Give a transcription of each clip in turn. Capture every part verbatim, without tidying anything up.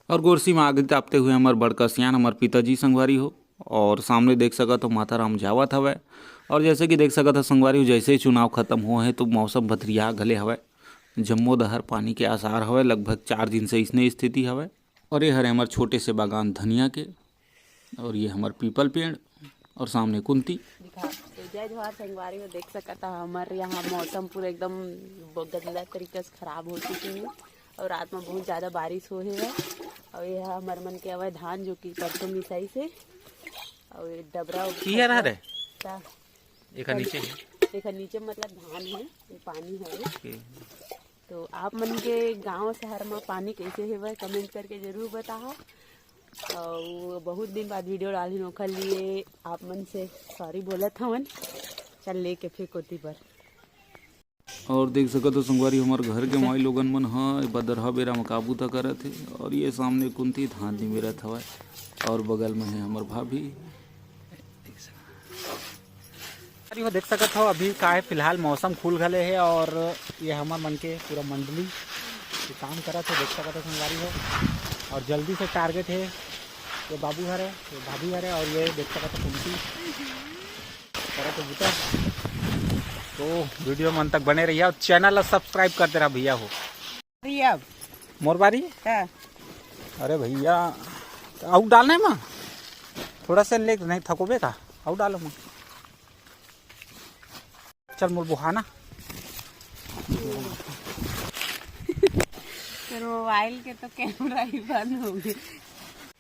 और गोरसी में आगी तापते हुए हमर बड़का सियान, हमर पिताजी संगवारी हो, और सामने देख सकत हो माता राम जावत हवय। और जैसे कि देख सकत हो संगवारी हो, जैसे ही चुनाव खत्म हुए हैं तो मौसम भदरिया घले हवय, जम्मो डहर पानी के आसार हवय, लगभग चार दिन से इसने स्थिति हवय। और ये हरे हमर छोटे से बागान धनिया के, और ये हमर पीपल पेड़, और सामने कुंती। दिखा, तो जय जोहार संगवारी हो, देख सकत हा हमर यहाँ मौसम पूरा एकदम ब-, गंदा तरीका से खराब हो चुके हे, और रात में बहुत ज्यादा बारिश हो हे है, और ये हमर मन के अवय धान जो कि परसों मिसाई से, और ये डबरा की हर हरे? का? एकर नीचे हे। एकर नीचे मतलब धान हे, ये पानी हे। ओके। तो आप मन के गांव शहर में पानी कैसे हेवय, कमेंट करके जरूर बताहा। और बहुत दिन बाद वीडियो डालिन, ओखर लिए आप मन से सॉरी बोलत हवन। चल लेके फिर कोती पर। और देख सकत हो संगवारी, हमर घर के माई लोगन मन ह बदरहा बेरा म का बूता करत हे, और ये सामने कुंती धान निमेरत हवय, और बगल में हे हमर भाभी। अरे वो देख सकत हो, अभी का है, फिलहाल मौसम खुल घले हे और ये हमर मन के पूरा मंडली ये काम करत हे, देख सकत हो संगवारी हो। और जल्दी से टारगेट हे, ये बाबू हरे, ये भाभी हरे, और ये देख सकत हो कुंती करत हे बूता। तो वीडियो मन तक बने रहिया और चैनल ला सब्सक्राइब करते रहा भैया हो। अरे अब मोर बारी? हाँ। अरे भैया, अउ डालना हे माँ? थोड़ा सा ले, नहीं थकोबे का? अउ डालो माँ। चल मोर बोहाना। मोबाइल के तो कैमरा ही बंद हो गया।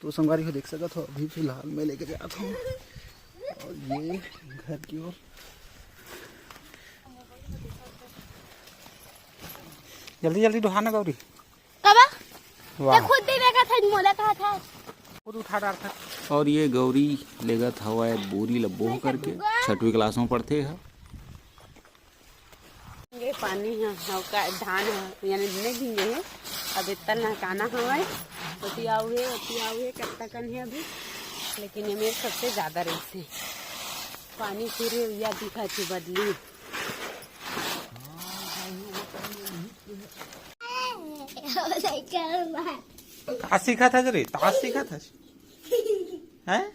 तो संगवारी हो देख सकत हो, अभी फिलहाल मैं लेके जात हूँ। और ये घर की ओर। जल्दी जल्दी डोहाना गौरी। काबर? वाह। ते खुद दे देगा था, मोला कहा था। खुद उठा डारथस। और ये गौरी लेगत हवय बोरी ल बोह करके, छठवीं क्लास में पढ़थे ह। ये पानी ह, ह का धान ह, यानी नहीं भींगे हे। अब इतना नहकाना हवय, ओती आऊ हे, ओती आऊ हे, कत्ता कन हे अभी, लेकिन ये मेर सबसे ज्यादा रहिस हे पानी। फिर या दिखत हे बदली। का सीखत हस रे? तास सीखत हस? हैं?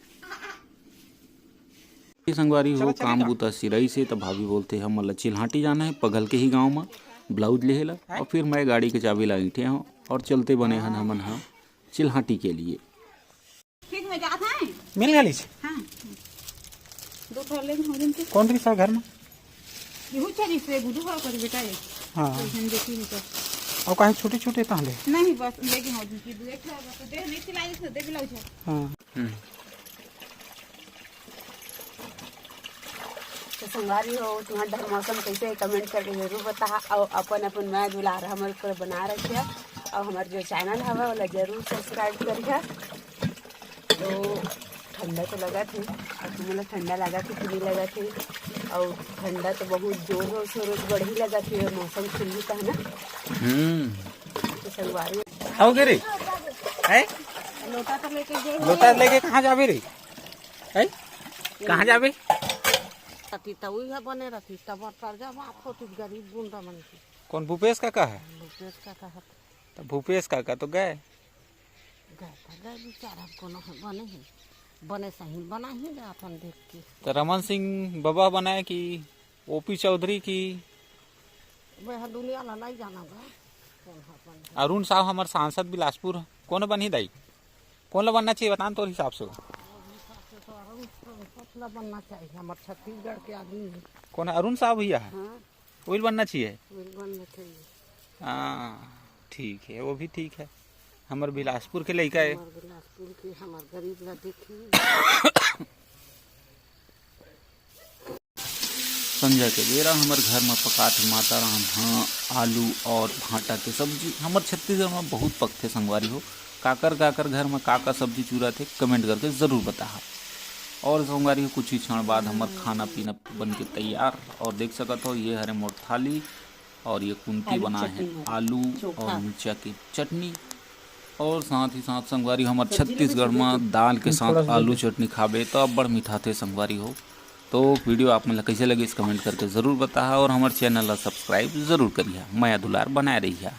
ये संगवारी हो, चलो, चलो, काम जाओ। बूता सिराई से, त भाभी बोलथे, "हमन ल चिल्हाटी जाना हे, पगल के ही गांव म ब्लाउज लेहे ला।" हैं? और फिर मैं गाड़ी के चाबी ला ईंठे हूँ और चलते बने हन हमन ह चिल्हाटी के लिए। ठीक में जात हैं। मिल गलिस? हाँ। दो ठो ले हो जिनके। कौन रही सर घर में? यहू चली से गुडू हो कर बेटा ये। हाँ। तो हम देखी नहीं तो। और काहे छोटे-छोटे ताले? नहीं, बस लेके हो जिनकी दो एक ठो बस दे नहीं सिलाई से दे ब्लाउज है। हाँ। हम्म। तो संगवारी हो, तुम्हार डहर मौसम कैसे हे, कमेंट करके जरूर बताहा, और अपन अपन मया दुलार हमर ऊपर बना रखिया, और हमर जो चैनल हवा ओला जरूर सब्सक्राइब करिहा। तो ठंडा तो लगत हे, और तुम्हें ठंडा लगत हे कि नहीं लगत हे? और ठंडा तो बहुत जोर हो, से रोज बढ़ी लगत हे, मौसम खुली त है ना। हम्म। तो संगवारी हो गे रे? हैं? लोटा तो लेके गए। लोटा लेके कहाँ जाबे रे? हैं? कहाँ जाबे? अति त उही ह बने रहितिस, तब अतरजा बात होतिस गरीब गुंडा मन के। कौन भूपेश काका है? भूपेश काका है। त भूपेश काका तो गए। गए त गए बेचारा, कोनो ह बने हे, बने सही बना ही गए अपन देख के। त रमन सिंह बबा बनाए कि ओपी चौधरी की? वह दुनिया ला नहीं जाना बा, कौन ह बने। अरुण साहु हमर सांसद बिलासपुर, कौन बनही दाई? कौन ला बनना चाहिए, बता न तोर हिसाब से। हिसाब से तो अरुण सांसद ला बनना चाहिए, हमर छत्तीसगढ़ के आदमी है। कौन है? अरुण साहु भैया है? हाँ। वही बनना चाहिए। वही बनना चाहिए। हाँ, ठीक है, वो भी ठीक है। हमर बिलासपुर के लइका है। हमर बिलासपुर के, हमर गरीब ला देखी। संझा के बेरा हमर घर म पकात हे माता राम ह आलू और भांटा के सब्जी। हमर छत्तीसगढ़ म बहुत पकथे संगवारी हो। काकर काकर घर म का का सब्जी चुरत हे, कमेंट करके जरूर बताहा। और संगवारी हो, कुछ ही क्षण बाद हमर खाना पीना बन के तैयार। और देख सकत हो, ये हरे मोर थाली और ये कुंती बनाए हे आलू और मिर्चा के चटनी। और साथ ही साथ संगवारी हो, हमर छत्तीसगढ़ म दाल के साथ आलू चटनी खाबे त अब्बड़ मिठाथे संगवारी हो। तो वीडियो आप मन ला कइसे लगिस, कमेंट करके जरूर बताहा और हमर चैनल ला सब्सक्राइब जरूर करिहा, मया दुलार बनाए रहिहा।